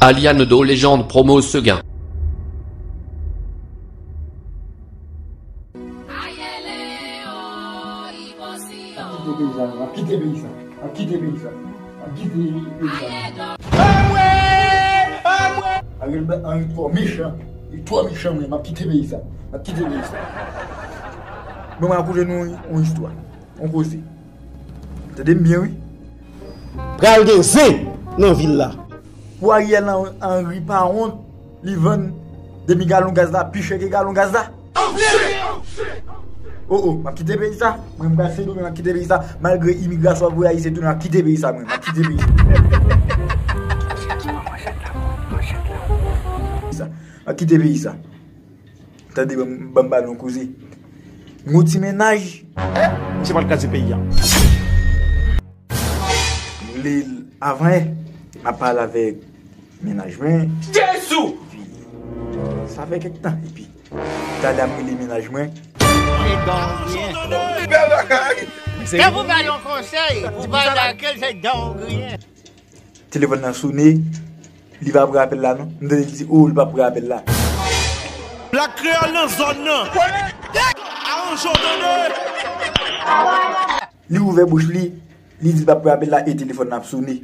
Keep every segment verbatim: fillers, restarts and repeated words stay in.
Aliane Doléjeune promo Seguin. Kite peyi sa, non, m ap kite peyi sa. M ap kite peyi sa. M ap kite peyi sa. Ariel Henry twò mechan. Li twò mechan, mwen. M ap kite peyi sa. M ap kite peyi sa. Bon, mwen rakonte nou yon istwa. Yon koze. Tande m byen, wi. Pral gen zen nan vil la. Pou Ariel Henry pa wont, li vann demi galon gaz la pi chè ke galon gaz la. Oh, oh, m ap kite peyi sa. Mwen, m pral Sendomeng, m ap kite peyi sa. Malgre imigrasyon ap voye Ayisyen tounen, m ap kite peyi sa, mwen. M ap kite peyi sa. M ap kite peyi sa. Tande, ban m, ban m ba nou yon koze. M gon ti mennaj. Misye pral kraze peyi a. M rele l avan yè. M ap pale avèk mennaj mwen. Jezi! Epi, sa fè kèk tan. Epi, talè a m rele mennaj mwen. Bèl bagay! Tankou ba yon konsèy, ou pa lage l, se dan ou griyen. Telefòn nan sone, li pa pran apèl la non. M tande l di, oh, li pa pran apèl la. Black Kreyòl nan zòn nan. Aranje w tande. Li ouvè bouch li, li di l pa pran apèl la e telefòn nan ap sone.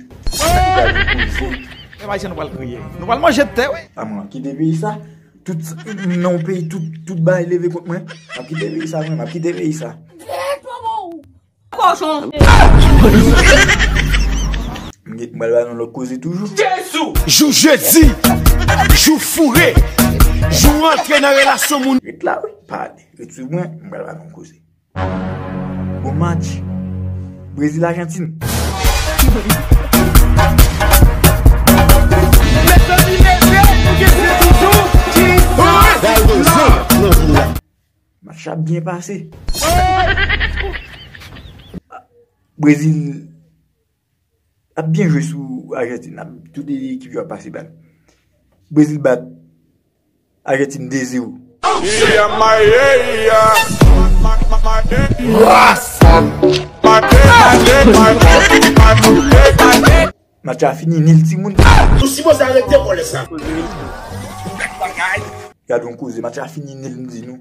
Mèt Ayisyen nou pral kriye. Nou pral manje tè, wi. A mwen, m ap kite peyi sa. Tout, nan yon peyi, tout, tout bagay leve kont mwen. M ap kite peyi sa, mwen, m ap kite peyi sa. Kochon. M gen, m pral ba nou lòt koze toujou. Jou jedi, jou foure, jou antre nan relasyon moun. Ret la, wi, pale. Ret sou mwen, m pral ba nou koze. Bon match. Brezil, Ajantin. Mezanmi, leve, nou gen zen toujou. Match la ap byen pase. Brezil ap byen jwe sou Ajantin. Tout ekip yo ap pase bal. Brezil bat Ajantin de zewo. Match la fini nil, timoun. Nou sipoze arete vòlè sa. Gade yon koze, match la fini nil, m di nou.